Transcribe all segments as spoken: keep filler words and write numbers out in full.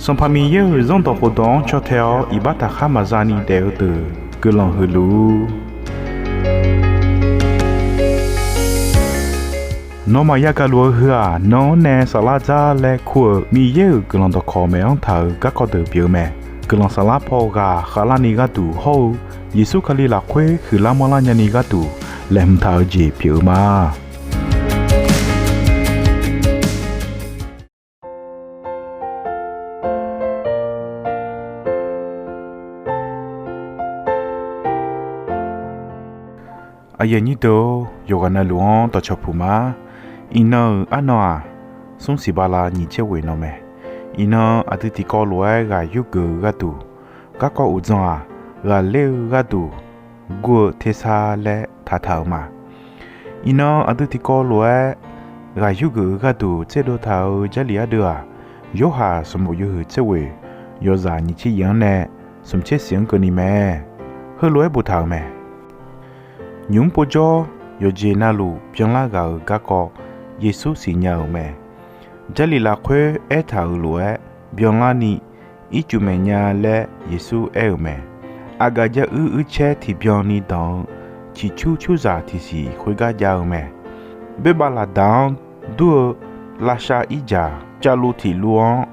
Sanqpaq Miqyaer-euq Zanrdawq khofdawq-anr caw tae-awr iqbax taqkhar maqza ni daef-eu deuq guiqlanq huiq luf-ur. Nawmaf yagaq luf-eu heu-aq, nan-anr nae saflar dzar laer kur-euq Miqyaer-euq guiqlanq dawqkawq maeq-anr taq-euq garkawv deuq pyeuf-eu mae. Guiqlanq saflar paw ghaq khavlarni gharduq hawr-eu Yeqsur Kali lafkhoer huiqlar manrlar nyani gharduq laeqhmq taq-eu jeq pyeuf-eu ma. Aqyuif aqnyir deuq-or, yawqghaq navluf-anr dawqcawq puq ma. Iqnan-euq arnan-aq, smr siq bala nyiq tser ghoeq nan mae. Iqnan aqdui tiqkawv lof-aer ghaq yurgeuf-eu gharduq, garkawv uqdzan-aq, ghaqler-eu gharduq gur-eu tersar laer taqtaq-euq ma. Iqnan aqdui tiqkawv lof-aer ghaq yurgeuf-eu gharduq tserdov taq-euq Jarlif ardeuv-aq, Yorhaq sanqbof yawhuiq tser ghoeq yawzaq nyiq tser yaef-anr nae smq tser siq-anr keuvni mae. Heulof-aer boftaq-euq mae. Nymq mr povjawr yawqjeq navluf byanlar ghaq-euq garkawv Yeqsur siqnya-euq mae. Jarlif lafkhoer aertaq-euq lof-aer byanlarni ircuf maeq nya laer Yeqsur aer-euq mae. Aqgaf jar uir uircaer tiqbyan ni danq-eu ciqcur curzaq tiqsiq khoergar jav-eu mae. Boerbav laqdaq-anr dur-eu lavshav irjaq cavluv tiqluv-anr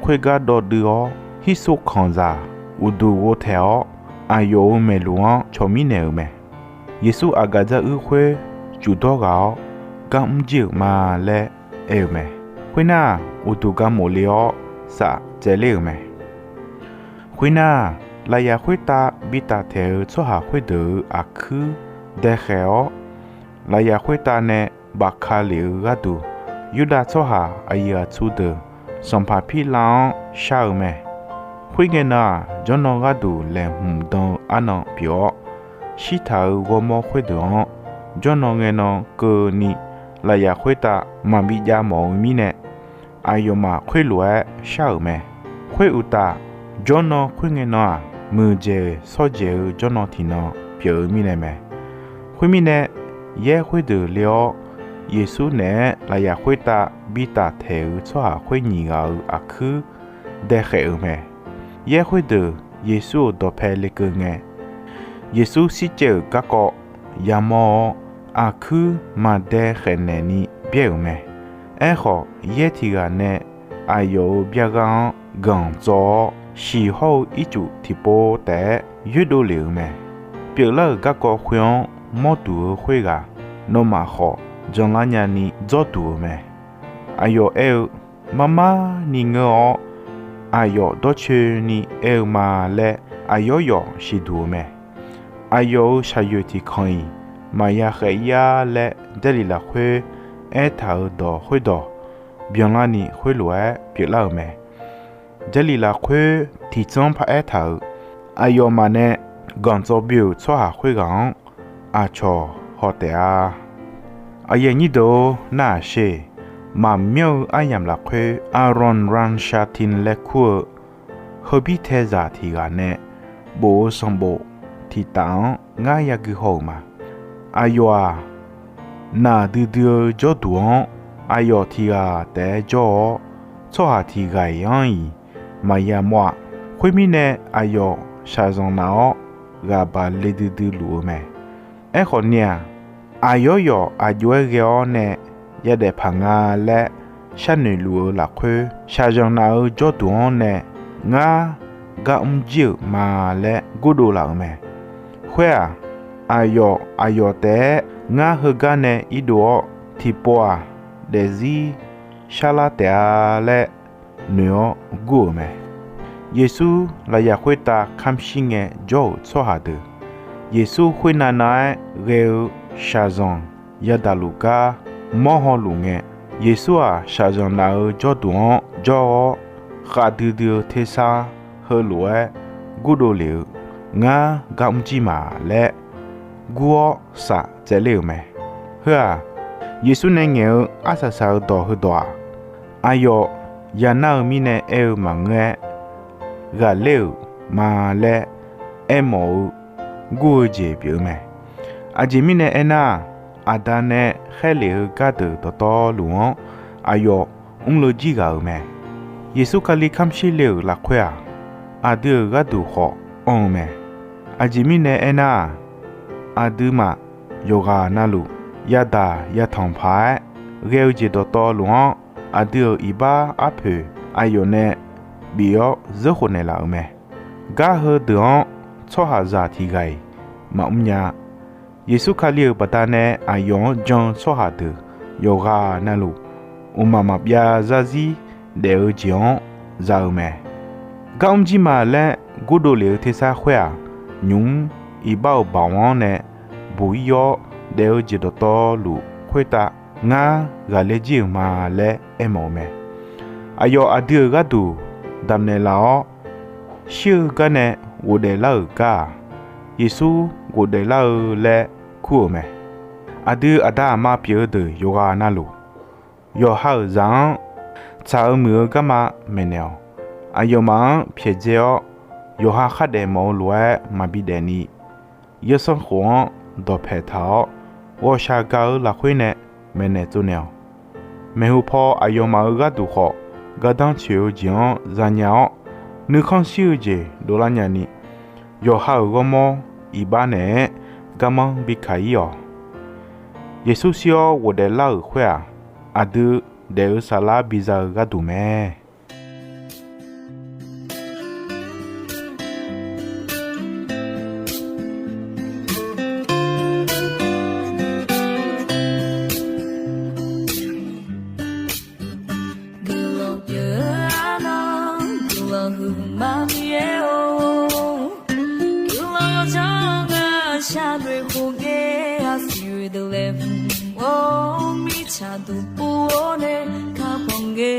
khoergar dawv duiv-awr, hirsov kanqzaq uqduq ghovtaeq-awr, aqyawf-euq maeqluf-anr cawq mirnaeq-euq mae. Yeqsur aqgaf jar uir khoer cufdawr ghaq-awr, gar mr jir-euq ma laer aer-euq mae. Khoernar, uqduq ga mof le-awr, saf tsaevler-euq mae. Khoernar, lafyaq khoertav bi taftaeq-eu tsawrhaq khoerdeuq-euq aqkuir daekhaeq-awr, lafyaq khoertav nae bafka lef-eu gharduq, Yurdav tsawrhaq aqyuif aqtsu deuq sanqpaq Pirlav-anr shar-eu mae. Khoerngae nan-aq, jawrnan gharduq laeqhmq dan-eu arnan pyeuf-awr, shirtaq-euq ghawrmawr khoerdeuq-anr jawrnan ngae nan keuvni, lafyaq khoertav maqbi jav mawf-eu mirnae, aqyawfmaf khoerlof-aer shar-euq mae. Khoeruqtaf, jawrnan khoerngae nan-aq, muiqdzaeq shawrdzaeq-eu jawrnan tiqnan pyeuf-eu mirnae mae. Khoermirnae, yaer khoerdeuq le-awr, Yeqsur naeq-aer lafyaq khoertav bi taftaeq-euq tsawrhaq khoer nyiq ghaq-euq aqkuir daekhaeq-euq mae. Yaer khoerdeuq Yeqsur-euq dawqpae lekeuv ngae, Yeqsur shircaev-euq garkawv yamawr-awr, aqkuir maqdae khaeqnaeq ni byaer-euq mae. Aerkhawf, yaer tiq ghaq nae aqyawf-euq byar ghar-anr ganq tsawv-awr, shiq hawr-eu ircuf tiqpov taef-aer yoerdov lef-euq mae. Pyeuflar-euq garkawv khoer-anr mawr duq-eu khoerghaq, nawmaf khawf janlar nyani dzawr duq-eu mae. Aqyawf aer-eu, mar mar ni ngeur-awr, aqyawf dawrcoeni aer-eu ma laer aqyawf yawf siqduq-eu mae. Aqyawf-euq shaqyoeq tiqkanq-iq maqya khaef-ir-ar laer, Jarlif lafkhoer aertaq-euq dawq khoerdawq byanlarni khoerlof-aer pyeuflar-euq mae. Jarlif lafkhoer tiqtsanr paraer taq-euq, aqyawfmaf nae ganq dzawv byoe-euq tsawrhaq khoerghaq-anr aqcawq haw taef-a. Aqyuif aqnyir deuq-or, nar-aq sher. Maqmyanr-eu aryamq lafkhoer Aaron Ramshatin laer kur-eu heubir taeqzaq tiq ghaq nae bof-eu sanqbof tiq taf-anr ngar yagui haw-euq ma. Aqyawf-aq, naq duidui-eu jawrduq-anr aqyawf tiq ghaq taef-aer jawr-awr, tsawrhaq tiq ghaq-iq anr-iq maqya mawr-a. Khoermirnae, aqyawf shaqzanq naf-awr ghaq baq le duidui luf-eu mae. Aerkhawf ni-aq, aqyawf yawf aq jov-aer ghae-awr nae yadaef paq nga laer sharnoeq luf-eu lafkhoer, shaqzanq naf-eu jawrduq-anr nae ngar gar mr jir-euq ma laer gurdov laf-euq mae. Khoer-aq, aqyawf aqyawf taef-aer ngar heugar nae irdov-awr, tiqpov-aq, daefzir sharlar taef-a laer noeq-awr gur-euq mae. Yeqsur lafyaq khoertav kamr shir ngae jawr-euq tsawrhaq deuq, Yeqsur khoernav nav-aer ghae-eu shaqzanq yadaq luf gar mawr hawluf ngae, Yeqsur-aq, shaqzanq naf-eu jawrduq-anr jawr-awr, khav duidui-eu tersar heulof-aer gurdov lef-eu, Ngar gar mr jir ma laer gur-awr saf tsaevler-euq mae. Heu-aq, Yeqsur nae ngaeq-eu arsaq saq-eu dawq heudawq-aq, aqyawf yanar-eu mirnae aer-eu maqngeur-aer, ghaqler-euq ma laer aermawf-eu gur-eu jeq pyeuf-eu mae. Aqjeq mirnae aernar-aq, Aqda nae khaerlef-eu gardeuq dawqtawvluf-anr aqyawf mrleu jir ghaq-euq mae. Yeqsur Kali kamq shir le-euq lafkhoer-aq, aqdui-euq gharduq khawf anr-eu mae. Aqjeq mirnae aernar-aq, aqduimaf yawqghaq navluf yadaq yatanq paq-aer ghae-eu jeq dawqtawvluf-anr, aqdui-euq iqbax arpoeq aqyawf nae bif-awr zeurkhof naeqlaf-euq mae. Gar heudeuq-anr tsawrhaqzaq tiq ghaq-iq maqmr nya. Yeqsur Kali-euq baqdanae aqyawf-anr jan-eu tsawrhaq deuq yawqghaq navluf, mqmaq maqbyav zarzir daef-eu jeq-anr za-eu mae. Gar mr jir ma laer gurdov lef-eu tersar khoer-aq, nymq-mr iqbax-euq baoq-anr nae buq-ir-awr daef-eu jeq dawqtawvluf khoertav ngar ghaqler jir-euq ma laer aermawf-eu mae. Aqyawf aqdui-euq gharduq damqnaeq laf-awr, shir-eu gar nae ghofdaef lar-euq gar-aq, Yeqsur ghofdaef lar-eu laer kur-euq mae. Aqdui aqda aqma pyeuf-eu deuq yawqghaq navluf, yawqha-euq zaq-anr tsaq-eu muiq-eu garma maeqnaeq-awq. Aqyawfmaf-anr pyaeqdzae-awr, yawqha khardaef mawf-eu lof-aer maqbi daefni, yawsanr khof-anr dawqpaeq taq-awr, ghawqshaq gaq-eu lafkhoer nae maeqnaeq tsovnaeq-awq. Maeqhu paw aqyawfmaf-euq gharduq khawf, gardanr tsoeq-eu jeq-anr zanya-awr, nuikhanr shir-eu jeq dovlar nyani, yawqha-euq ghawrmawr iqbax naeq-aer garmanr bi kaq-ir-awq. Yeqsur shir-awr ghofdaef lar-euq khoer-aq, aqdui daef-eu saflar biza-eu gharduq mae. Guiqlanq pyeuf-eu arnan, guiqlanq huiqma Miqyaer-or, guiqlanq yawdzanr-eu ngar shaqnoeq khof ngae, aqsiq oe deuq laeqhmq-or, mirtsaq duq pov-awr nae kakhanq ngae.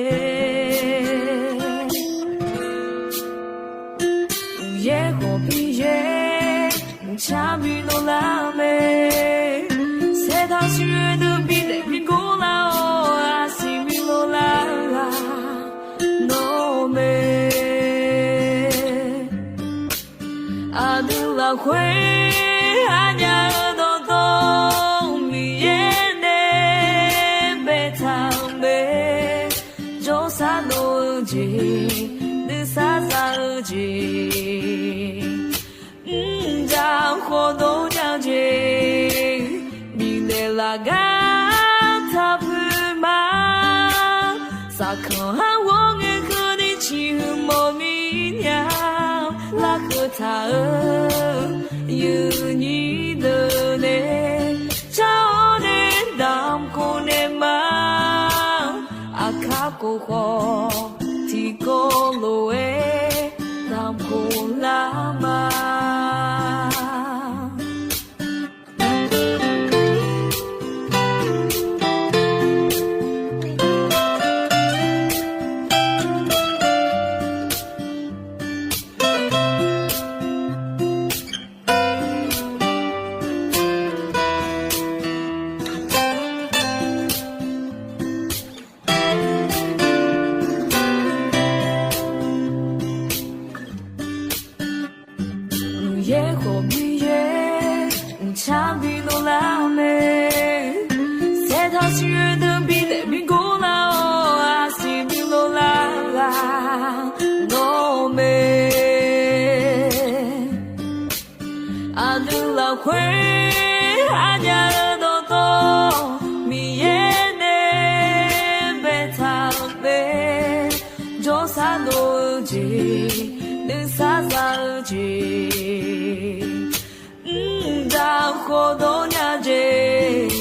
Uqyaer khawf Miqyaer, mqcar bi dovlar mae. Saertaq siq oe deuq bi daef bi gor lar-awr, aqsiq bi dovlar-eu ghaq nawr mae. Aqdui lafkhoer aqnyaf-eu dawqtawv Miqyaer nae baetaq-eu mae. Jawrsar dov-eu jeq, nuisar za-eu jeq, mrjaq khawf dov nya-eu jeq, bifnaeq laf gar taqpuq ma. Saqkanq-anr ghawr ngae keuvni ciqhuiq mawf mir nya, larkeuv taq-eu yuifnyir deuq nae, car-awr nae damq khof naeq ma. Aqkar khof khawf tiqkawv lof-aer damq khof lar ma. Uqyaer khawf Miqyaer, mqcar bi dovlar mae. Saertaq siq oe deuq bi daef bi gor lar-awr, aqsiq bi dovlar ghaq nawr mae. Aqdui lafkhoer aqnyaf-eu dawqtawv Miqyaer nae baetaq-eu mae. Jawrsar dov-eu jeq, nuisar za-eu jeq, mrjaq khawf dov nya-eu jeq,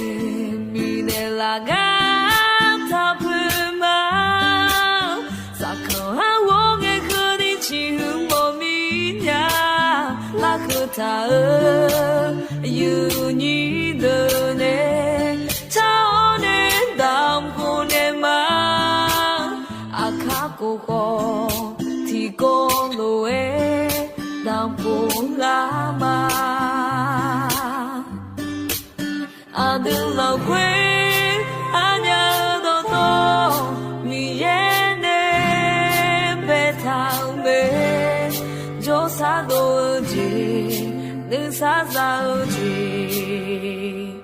bifnaeq laf gar taqpuq ma. Saqkanq-anr ghawr ngae keuvni ciqhuiq mawf mir nya, larkeuv taq-eu yuifnyir deuq nae, car-awr nae damq khof naeq ma. Aqkar khof khawf tiqkawv lof-aer damq khof lar ma. Aqdui lafkhoer aqnyaf-eu dawqtawv Miqyaer nae baetaq-eu mae. Jawrsar dov-eu jeq, nuisar za-eu jeq,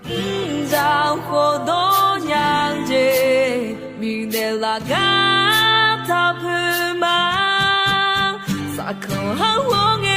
mrjaq khawf dov nya-eu jeq, bifnaeq laf gar Saqpoeq ma, saqkanq har ghawr